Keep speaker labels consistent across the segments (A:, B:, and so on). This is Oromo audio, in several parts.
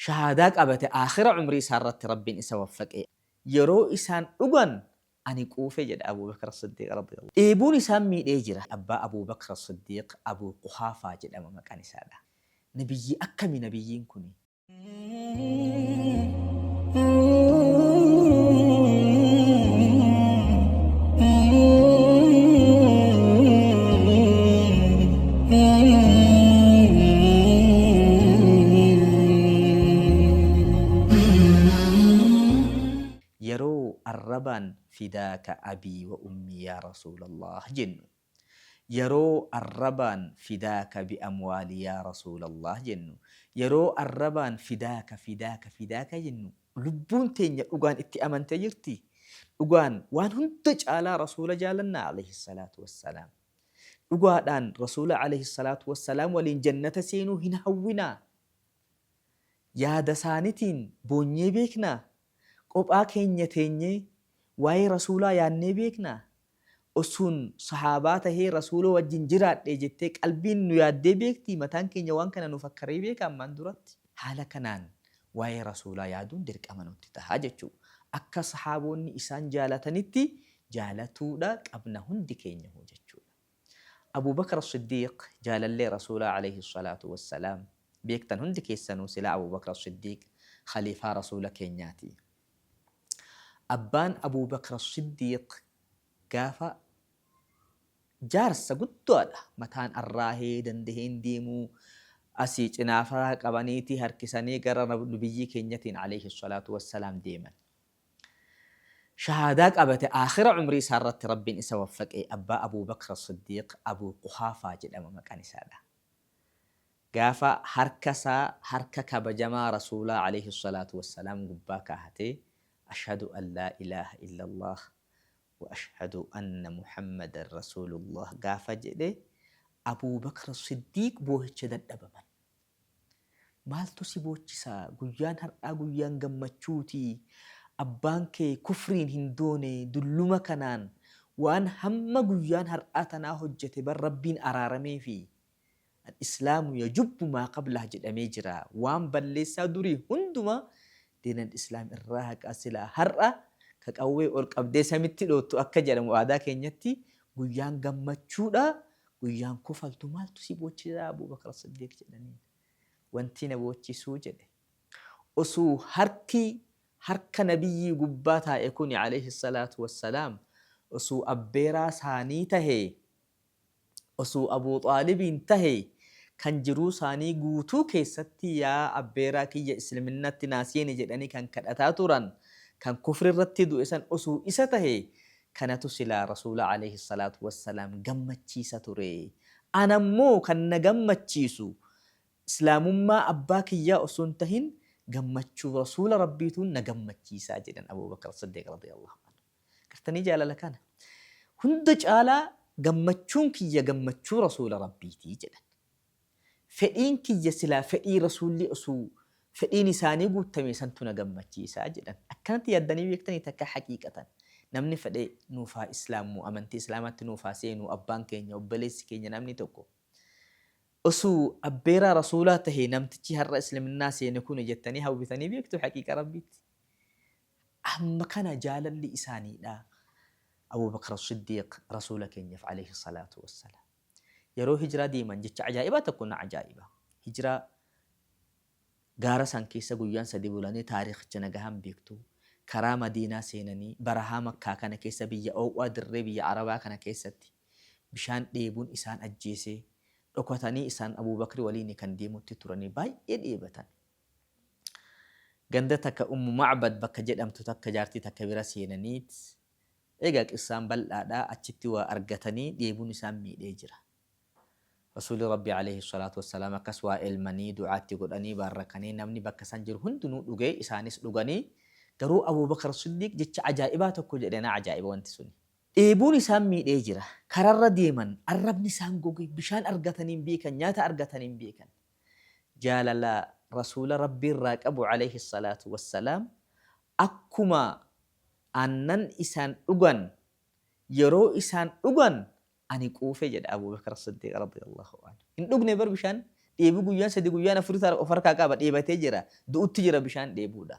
A: Shahaadaa qabate aakhira umrii isaa irratti Rabbiin isa waffaqe. Yeroo isaan dhugan ani quufe jedha Abuu Bakr As-Siddiiq radiyallahu. Dheebuun isaan miidhee jira. Abbaa Abuu Bakr As-Siddiiq Abuu Quhaafaa jedhama maqaan isaadha. Nabiyyii akkami nabiyyiin kuni? Yeroo arrabaan fidaaka abii wa ummii yaa Rasuulallaah jennu. Yeroo arrabaan fidaaka bi amwaalii yaa Rasuulallaah jennu. Yeroo arrabaan fidaaka fidaaka fidaaka jennu lubbuun teenya dhugaan itti amantee jirtii? Dhugaan waan hunda caalaa Rasuula jaalannaa alayhi salaatu wassalaam? Dhugaadhaan Rasuula alayhi salaatu wassalaam waliin jannata seenuu hin hawwinaa? Yaada isaanitiin boonyee beeknaa? Qophaa keenya teenyee waa'ee Rasuulaa yaadnee beeknaa? Osuun sahaabaa tahee Rasuula wajjin jiraadhee jettee qalbiin nu yaaddee beektii? Mataan keenya waan kana nu fakkaree beekaa ammaan duratti? Haala kanaan waa'ee Rasuulaa yaaduun dirqama nutti taha jechuudha. Akka sahaaboonni isaan jaalatanitti jaalatuudha qabna hundi keenyahuu jechuudha. Abuu Bakr As-Siddiiq jaalallee Rasuulaa aleyhi salaatu wassalaam beektan hundi keessanuu silaa Abuu Bakr As-Siddiiq khaliifaa Rasuula keenyaati. Abbaan Abuu Bakr As-Siddiiq gaafa jaarsa guddaadha. Mataan arraahee dandahee hin deemuu asii cinaafaraa qabaniiti harkisanii gara nabiyyii keenyatiin aleyhi salaatu wassalaam deeman. Shahaadaa qabate aakhira umrii isaa irratti Rabbiin isa waffaqe abbaa Abuu Bakr As-Siddiiq Abuu Quhaafaa jedhama maqaan isaadha. Gaafa harka isaa harka kabajamaa Rasuulaa aleyhi salaatu wassalaam gubbaa kaahatee Ashhadu an laa ilaaha illallaah wa ashhadu anna Muhammadan Rasuulullah gaafa jedhe Abuu Bakr As-Siddiiq boohicha dadhabaman. Maaltu si boochisa? Guyyaan har'aa guyyaan gammachuuti. Abbaan kee kufriin hin doone dulluma kanaan waan hamma guyyaan har'aa tanaa hojjete bar Rabbiin araarameefi. Al-Islaamu yajubbu maa qablah jedhamee jira. Waan balleessaa durii hundumaa diinal Islaam irraa haqaa silaa har'a ka qawwee ol qabdee samitti dhoottu akka jedhamu aadaa keenyatti guyyaan gammachuudha Guyyaan kofaltu maaltu si boochisa Abuu Bakr As-Siddiiq jedhaniin. Wanti na boochisuu jedhe. Osuu harki harka nabiyyii gubbaa taa'e kuni alayhi salaatu wassalaam osuu abbeeraa saanii tahee osuu Abuu Xaalibiin tahee kan jiruu saanii guutuu keessatti yaa abbeeraa kiyya isliminnatti naa seeni jedhanii kan kadhataa turan kan kufrirratti du'e san osuu isa tahee Kanatu silaa Rasuula aleyhi salaatu wassalaam gammachiisa ture. Ana immoo kan na gammachiisu Islaamummaa abbaa kiyyaa osoo hin tahin gammachuu Rasuula Rabbiituun na gammachiisa jedhan Abuu Bakr As-Siddiiq radiyallahu anhu. Gartanii jaalala kana? Hunda caalaa gammachuun kiyya gammachuu Rasuula Rabbiiti jedhan. Fedhiin kiyya silaa fedhii Rasuulli osuu fedhiin isaanii guuttame santu na gammachiisa jedhan. Akkanatti yaaddanii beektanii takka haqiiqatan. Namni fedhe nuuf haa islaamuu, amantii islaamaatti nuuf haa seenuu, abbaan keenya, obboleessi keenya namni tokko. Osuu abbeeraa Rasuulaa tahe namtichi har'a isliminnaa seene kuni jettanii hawwitanii beektu haqiiqa Rabbiitti. Amma kana jaalalli isaaniidha. Abuu Bakr As-Siddiiq Rasuula keenyaf alayhi salaatu wassalaam. Yeroo hijraa deeman jecha ajaa'ibaa tokko na ajaa'iba. Hijraa gaara san keessa guyyaan sadi bulanii taariikicha nagahaan beektu. Karaa Madiinaa seenanii barahaa Makkaa kana keessa biyya oow'aa dirree biyya Arabaa kana keessatti bishaan dheebuun isaan ajjeesee dhokatanii isaan Abuu Bakri waliini kan deemutti turanii baay'ee dheebatan. Ganda takka Ummu Ma'bad bakka jedhamtu takka jaartii takka bira seenaniit Egaa qissaan bal'aadha, achitti waa argatanii dheebuun isaan miidhee jira. Rasuulli Rabbii aleyhi salaatu wassalaam akkas waa elmanii, du'aa itti godhanii, baarrakanii, namni bakka san jiru hundinuu dhuge, isaanis dhuganii, garuu Abuu Bakr Siddiiq jecha ajaa'ibaa tokko jedhe, na ajaa'iba wanti suni. Dheebuun isaan miidhee jira. Kararra deeman, arrabni isaan goge, bishaan argatanii hin beekan, nyaata argatanii hin beekan. Jaalala Rasuula Rabbii irraa qabu aleyhi salaatu wassalaam akkuma aannan isaan dhugan yeroo isaan dhugan ani quufe jedha Abuu Bakr As-Siddiiq radiyallahu anhu. Hin dhugne bar bishaan Dheebuu guyyaan sadi guyyaan afur of harkaa qaba dheebatee jira. Du'utti jira bishaan dheebuudha.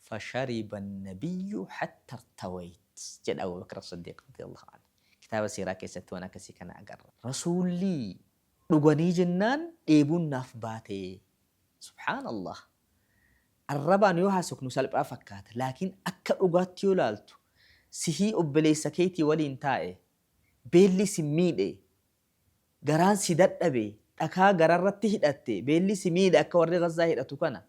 A: Fashariba nabiyyu hatta irtawayt jedha Abu Bakr Siddiq radiyallahu anhu. Kitaaba seeraa keessatti waan akkasii kana agarra. Rasuulli dhuganii jennaan dheebuun naaf baate. Subhaanallah. Arrabaan yoo haasofnu salphaa fakkaata. Laakiin akka dhugaatti yoo laaltu sihii obboleessa keetii waliin taa'e beelli si miidhe garaan si dadhabe dhakaa gararratti hidhatte beelli si miidhe akka warri Gazzaa hidhatu kana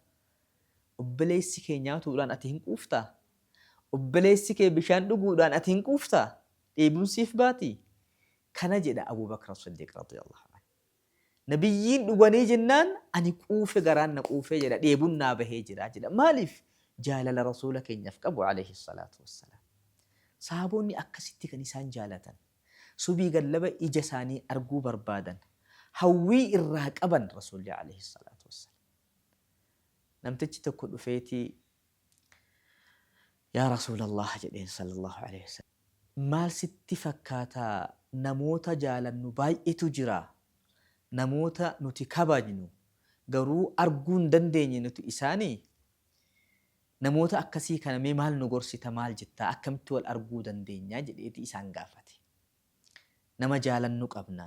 A: obboleessi kee nyaatuudhaan ati hin quuftaa? Obboleessi kee bishaan dhuguudhaan ati hin quuftaa? Dheebuun siif baatii? Kana jedha Abuu Bakr Siddiq radiyallahu anhu. Nabiyyiin dhuganii jennaan ani quufe garaan na quufee jedha dheebuun naa bahee jira jedha. Maaliif? Jaalala Rasuula keenyaaf qabu alayhi salaatu wassalaam. Sahaabonni akkasitti kan isaan jaalatan. Subii gallaba ija isaanii arguu barbaadan. Hawwii irraa qaban Rasuulli alayhi salaatu wassalaam. Namtichi tokko dhufeeti Yaa Rasuulallah jedheen sallallahu alayhi wasallam. Maal sitti fakkaata namoota jaalannu baay'etu jira namoota nuti kabajnu garuu arguu hin dandeenye nuti isaanii namoota akkasii kana mee maal nu gorsita maal jettaa akkamitti wal arguu dandeenya jedheeti isaan gaafate. Nama jaalannu qabna.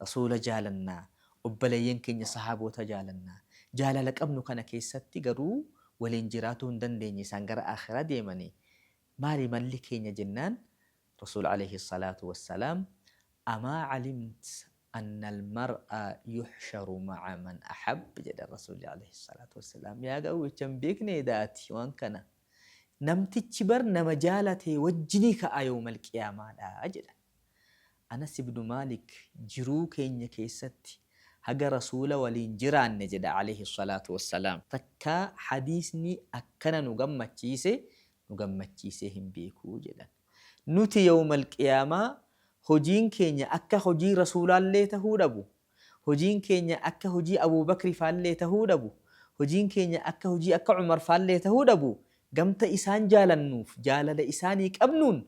A: Rasuula jaalanna. Obboleeyyan keenya sahaaboota jaalanna. Jaalala qabnu kana keessatti garuu waliin jiraatuu hin dandeenye isaan gara aakhiraa deemanii. Maali malli keenya jennaan Rasuul alayhi salaatu wassalaam amaa calimt anna almar'a yuhsharu ma'a man ahab jedhan Rasuulli alayhi salaatu wassalaam. Yaa gawwicha hin beeknee daati waan kana. Namtichi bar nama jaalate wajjini ka'a yawmal qiyaamaadha jedhan. Anas ibnu Maalik jiruu keenya keessatti haga Rasuula waliin jiraanne jedha alayhi salaatu wassalaam. Takkaa hadiisni akkana nu gammachiise nu gammachiisee hin beeku jedhan. Nuti yawmal qiyaamaa hojiin keenya akka hojii Rasuulaallee tahuu dhabu, hojiin keenya akka hojii Abuu Bakri faallee tahuu dhabu, hojiin keenya akka hojii akka Umar faallee tahuu dhabu, gamta isaan jaalannuuf jaalala isaanii qabnuun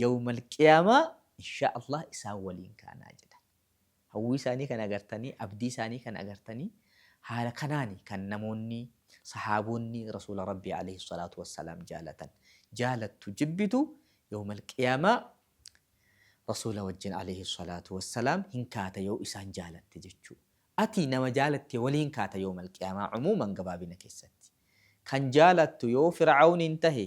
A: yawmal qiyaamaa inshaa Allah isaan waliin kaanaa jedhan. Hawwii isaanii kana agartanii, abdii isaanii kana agartanii, haala kanaani kan namoonni sahaabonni Rasuula Rabbii alayhi salaatu wassalaam jaalatan. Jaalattu jibbitu yawmal qiyaamaa Rasuula wajjin alayhi salaatu wassalaam hin kaata yoo isaan jaalatte jechuu. Ati nama jaalatte waliin kaata yawmal qiyaamaa umuuman gabaabina keessatti. Kan jaalattu yoo Fir'awniin tahe,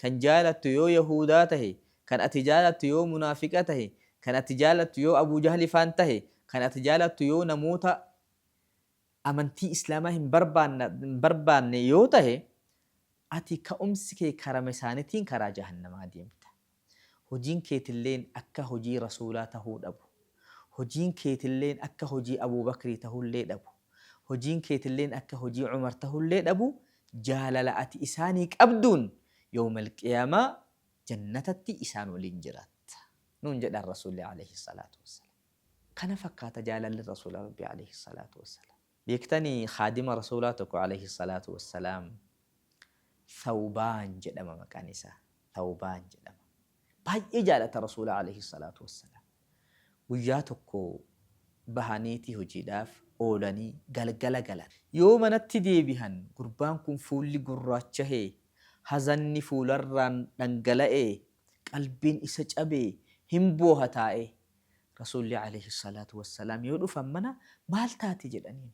A: kan jaalattu yoo Yahuudaa tahe, kan ati jaalattu yoo munaafiqa tahe, kan ati jaalattu yoo Abuu Jahli faan tahe, kan ati jaalattu yoo namoota amantii Islaamaa hin barbaanne yoo tahe, ati ka'umsi kee karama isaanitiin karaa jahannamaa deemta. Hojiin keetilleen akka hojii Rasuulaa tahuu dhabu. Hojiin keetilleen akka hojii Abuu Bakrii tahullee dhabu. Hojiin keetilleen akka hojii Umar tahullee dhabu jaalala ati isaanii qabduun yawmal qiyaamaa jannatatti isaan waliin jiraatta. Nuun jedhan Rasuulli alayhi salaatu wassalaam. Kana fakkaata jaalalli Rasuula Rabbii alayhi salaatu wassalaam. Beektanii khaadima Rasuulaa tokko alayhi salaatu wassalaam Thawbaan jedhama maqaan isaa. Thawbaan jedhama. Baay'ee jaalata Rasuula alayhi salaatu wassalaam. Guyyaa tokko bahaniiti hojiidhaaf oolanii galgala galan. Yoo manatti deebihan gurbaan kun fuulli gurraachahee, hazanni fuularraan dhangala'ee, qalbiin isa cabee, hin booha taa'ee. Rasuulli alayhi salaatu wassalaam yoo dhufan mana maal taate jedhaniin.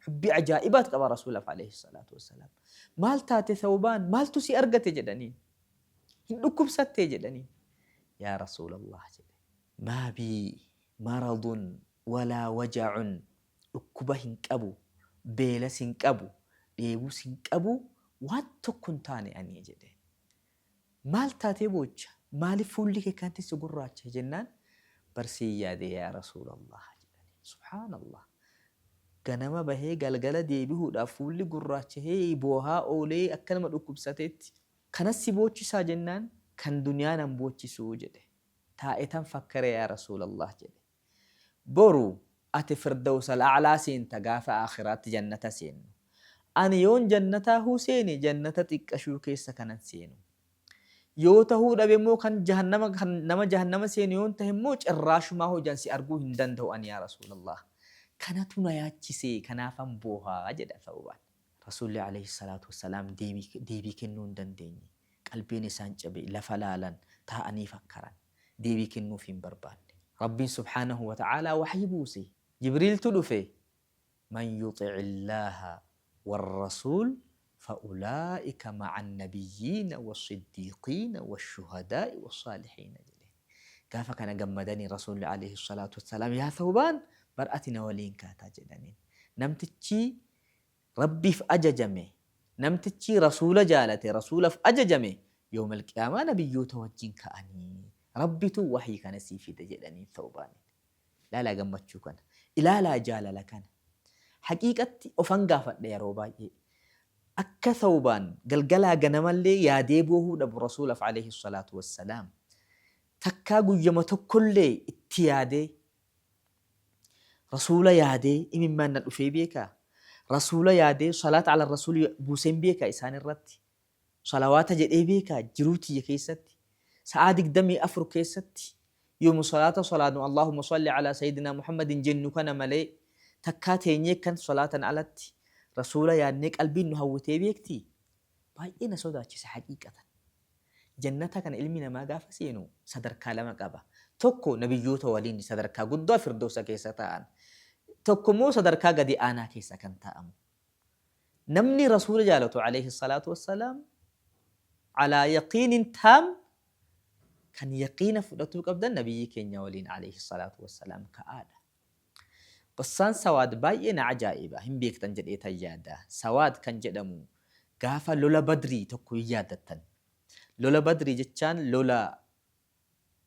A: Hubbii ajaa'ibaat qaba Rasuulaaf alayhi salaatu wassalaam. Maal taate Thawbaan maaltu si argate jedhaniin. Hin dhukkubsattee jedhaniin. Yaa Rasuulallah jedhe. Maa bii maradun walaa waja'un dhukkuba hin qabu, beelas hin qabu, dheebus hin qabu, waan tokko hin taane ani jedhe. Maal taatee boocha? Maaliif fuulli kee kanatti si gurraacha jennaan bar siin yaade yaa Rasuulallah jedhani. Subhaanallah. Ganama bahee galgala deebihuudhaaf fuulli gurraachahee boohaa oolee akka nama dhukkubsateetti. Kanas si boochisaa jennaan kan duniyaa nan boochisuu jedhe. Taa'etan fakkare yaa Rasuulallah jedhe. Boru ati firdawsal a'laa seenta gaafa aakhiraatti jannata seennu. Ani yoon jannataahuu seene jannata xiqqashuu keessa kanan seenu. Yoo tahuu dhabe immoo kan jahannama kan nama jahannama seenu yoon tahe immoo cirraashumaa hojaan si arguu hin danda'u ani yaa Rasuulallah. Kanatu na yaachisee kanaafan boohaa jedha Thawbaan. Rasuulli alayhi salaatu wassalaam deebii kennuu hin dandeenye. Qalbiin isaan cabe, lafa laalan, taa'anii fakkaran. Deebii kennuuf hin barbaanne. Rabbiin subhaanahu wa ta'aalaa wahyii buuse. Jibriiltu dhufe. Man yuxi'illaaha warrasuul fa'ulaa'ika ma'annabiyyiina wassiddiiqiina washuhadaa'i wassaalihiina jedheen. Gaafa kana gammadanii Rasuulli alayhi salaatu wassalaam yaa Thawbaan bar ati na waliin kaataa jedhaniin. Namtichi Rabbiif ajajame, namtichi Rasuula jaalate, Rasuulaf ajajame yawmal qiyaamaa nabiyyoota wajjin ka'anii Rabbitu wahyii kana sii fide jedhaniin Thawbaaniin. Ilaalaa gammachuu kana. Ilaalaa jaalala kana. Haqiiqatti ofan gaafadha yeroo baay'ee. Akka Thawbaan galgalaa ganamallee yaadee boohuu dhabu Rasuulaf alayhi salaatu wassalaam. Takkaa guyyama tokkollee itti yaadee Rasuula yaadee imimmaan na dhufee beekaa? Rasuula yaadee salaat ala rasuuli buuseen beekaa isaan irratti? Salawaata jedhee beekaa jiruu tiyya keessatti? Sa'aa 24 keessatti yoomu salaata salaannu Allahumma salli alaa sayyidinaa Muhammadin jennu kana malee takkaa teenyee kan salaatan alatti Rasuula yaadnee qalbiin nu hawwitee beektii? Baay'ee na sodaachisa haqiiqatan. Jannata kana ilmi namaa gaafa seenu sadarkaa lama qaba. Tokko nabiyyoota waliin sadarkaa guddaa firdoosa keessa taa'an. Tokko immoo sadarkaa gadi aanaa keessa kan taa'amu. Namni Rasuula jaalatu alayhi salaatu wassalaam alaa yaqiinin taam kan yaqiina fudhatuu qabdan nabiyyii keenya waliin alayhi salaatu wassalaam ka'aadha. Qissaan Sawaad baay'ee na ajaa'iba hin beektan jedheetan yaada. Sawaad kan jedhamu gaafa lola Badrii tokko hin yaadattan. Lola Badrii jechaan lola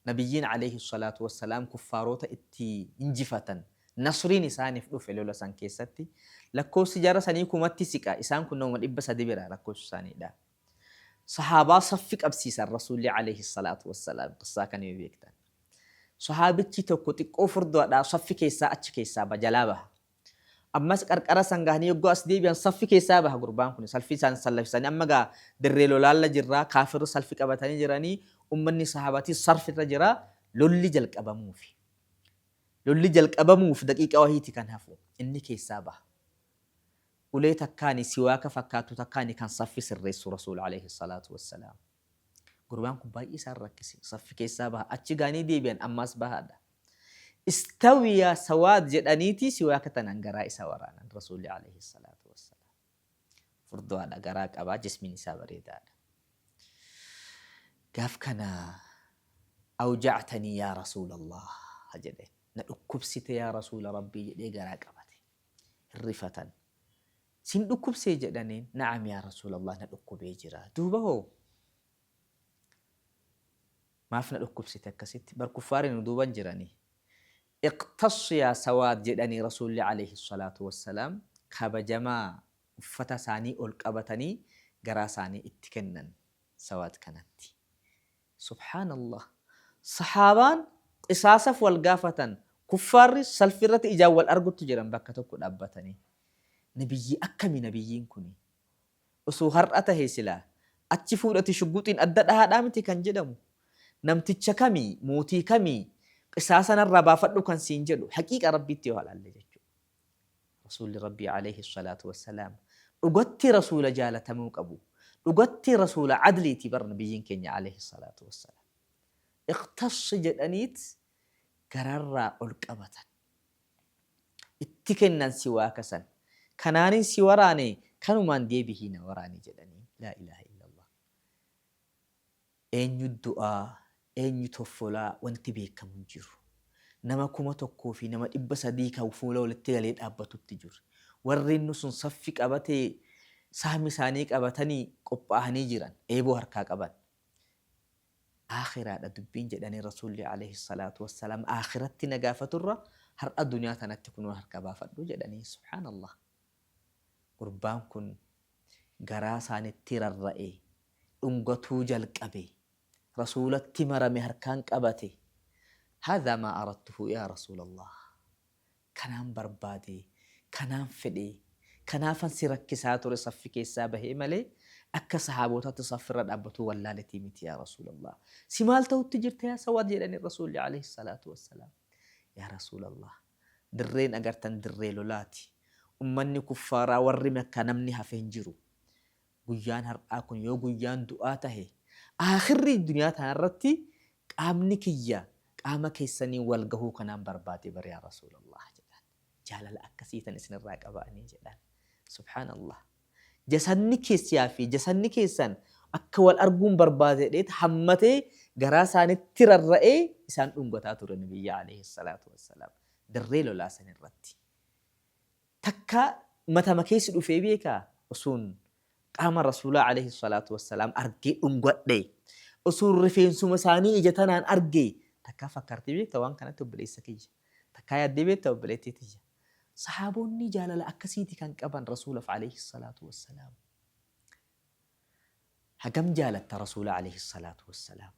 A: Nabiyyiin aleyhi salaatu wassalaam kuffaaroota itti injifatan, nasriin isaaniif dhufe lola san keessatti, lakkoofsi jara sanii kumatti siqa, isaan kun namuma 300 bira lakkoofsi isaaniidha. Sahaabaa saffi qabsiisan Rasuulli aleyhi salaatu wassalaam, qissaa kana yoo beektan. Sahaabichi tokko xiqqoo furdaadha, saffi keessaa achi keessaa ba jalaa baha. Ammas qarqara san gahanii yogguu as deebi'an saffi keessaa baha gurbaan kun. Salfii isaan sallafisanii amma gaa dirree lolaalla jirra kaafirri salfi qabatanii jiranii ummanni sahaabatis sarfirra jira lolli jalqabamuufi. Lolli jalqabamuuf daqiiqaa wahiiti kan hafu inni keessaa baha. Ulee takkaani siwaaka fakkaattu takkaani kan saffi sirreessu Rasuul alayhi salaatu wassalaam. Gurbaan kun baay'ee isaan rakkise. Saffi keessaa baha. Achi gahanii deebi'an ammaas bahaadha. Istawi yaa sawaad jedhaniiti siwaaka tanaan garaa isa waraanan Rasuulli alayhi salaatu wassalaam. Furdaadha garaa qabaa jismiin isaa bareedaadha. Gaaf kana awja'tanii yaa Rasuulallah jedhe. Na dhukkubsite yaa Rasuula Rabbii jedhee garaa qabate. Hin rifatan. Sin dhukkubsee jedhaniin na'am yaa Rasuulallah na dhukkubee jira. Duuba hoo? Maaf na dhukkubsite akkasitti? Bar kuffaari nu duuban jiranii. Iqtassi yaa Sawaad jedhanii Rasuulli alayhi salaatu wassalaam kabajamaa uffata isaanii ol qabatanii garaa isaanii itti kennan Sawaad kanatti. Subhaanallah. Sahaabaan qisaasaf wal gaafatan kuffaarri salfi irratti ijaan wal argutti jiran bakka tokko dhaabbatanii. Nabiyyii akkami nabiyyiin kuni? Osoo har'a tahe silaa achi fuudhati shugguxiin adda dhahaadhaa miti kan jedhamu. Namticha kami, mootii kami qisaasa narraa baafadhu kan siin jedhu haqiiqa Rabbiitti yoo halaalle jechuudha. Rasuulli Rabbii alayhi salaatu wassalaam dhugatti rasuula jaalatamuu qabu. Dhugatti rasuula adliiti bar nabiyyiin keenya alayhi salaatu wassalaam. Iqtassi jedhaniit gararraa ol qabatan. Itti kennan siwaaka san. Kanaanin si waraane kanumaan deebihii na waraani jedhaniin. Laa ilaaha illallah. Eenyu du'aa, eenyu toffolaa wanti beekamu hin jiru. Nama 1000 fi nama 300 kan fuula walitti galee dhaabbatutti jiru. Warri inni sun saffi qabatee sahmi isaanii qabatanii qophaahanii jiran, eeboo harkaa qaban. Aakhiraadha dubbiin jedhanii Rasuulli alayhi salaatu wassalaam aakhiratti na gaafaturra har'a duniyaa tanatti kunoo harka baafadhu jedhanii subhaanallah. Gurbaan kun garaa isaanitti rarra'e dhungatuu jalqabe Rasuulatti marame harkaan qabate haadhaa maa aradtuhu yaa Rasuulallah kanaan barbaade kanaan fedhe kanaafan si rakkisaa ture saffi keessaa bahee malee akka sahaabotaatti saffirra dhaabbatuu wallaaletii miti yaa Rasuulallah si maal ta'utti jirta yaa Sawaad jedhani Rasuulli alayhi salaatu wassalaam yaa Rasuulallah. Dirreen agartan dirree lolaati. Ummanni kuffaaraa warri Makkaa namni hafe hin jiru. Guyyaan har'aa kun yoo guyyaan du'aa tahe, aakhirri duniyaa tanarratti qaamni kiyya qaama keessaniin wal gahuu kanaan barbaade bar yaa Rasuulallah jedhaan. Jaalala akkasii tan isinirraa qaba ani jedhaan. Subhaanallah. Jasadni keessaa fi jasadni keessan akka wal arguun barbaade jedheet hammatee garaa isaanitti rarra'ee isaan dhungataa ture Nabiyyi alayhi salaatu wassalaam. Dirree lolaa san irratti. Takka matama keessi dhufee beekaa osoon qaama Rasuulaa alayhi salaatu wassalaam argee dhungadhe, osoon rifeensuma isaanii ija tanaan argee, takkaa fakkaartee beekta waan kanatti obboleessa kiyya? Takkaa yaaddee beekta obboleettii tiyya? Sahaabonni jaalala akkasiiti kan qaban Rasuulaf alayhi salaatu wassalaam. Hagam jaalatta Rasuula alayhi salaatu wassalaam?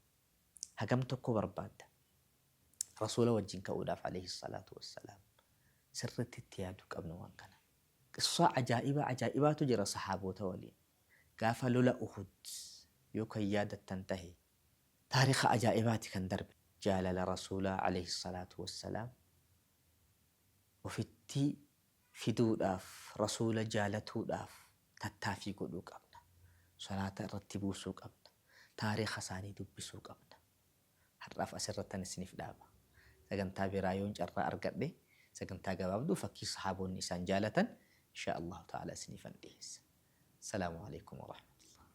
A: Hagam tokko barbaadda Rasuula wajjin ka'uudhaaf alayhi salaatu wassalaam? Sirriitti itti yaaduu qabna waan kana. Qissaa ajaa'iba ajaa'ibaatu jira sahaabota waliin. Gaafa lola Uhud yoo kan yaadattan tahe, taarika ajaa'ibaati kan darbe. Jaalala Rasuulaa alayhi salaatu wassalaam ofitti fiduudhaaf, Rasuula jaalatuudhaaf tattaafii godhuu qabna. Salaata irratti buusuu qabna. Taarika isaanii dubbisuu qabna. Har'aaf asirrattan isiniif dhaaba. Sagantaa biraa yoon carraa argadhe sagantaa gabaabduu fakkii sahaabonni isaan jaalatan inshaa Allahu ta'ala isiniifan dhiheessa. Assalaamu alaikum warahmatullah.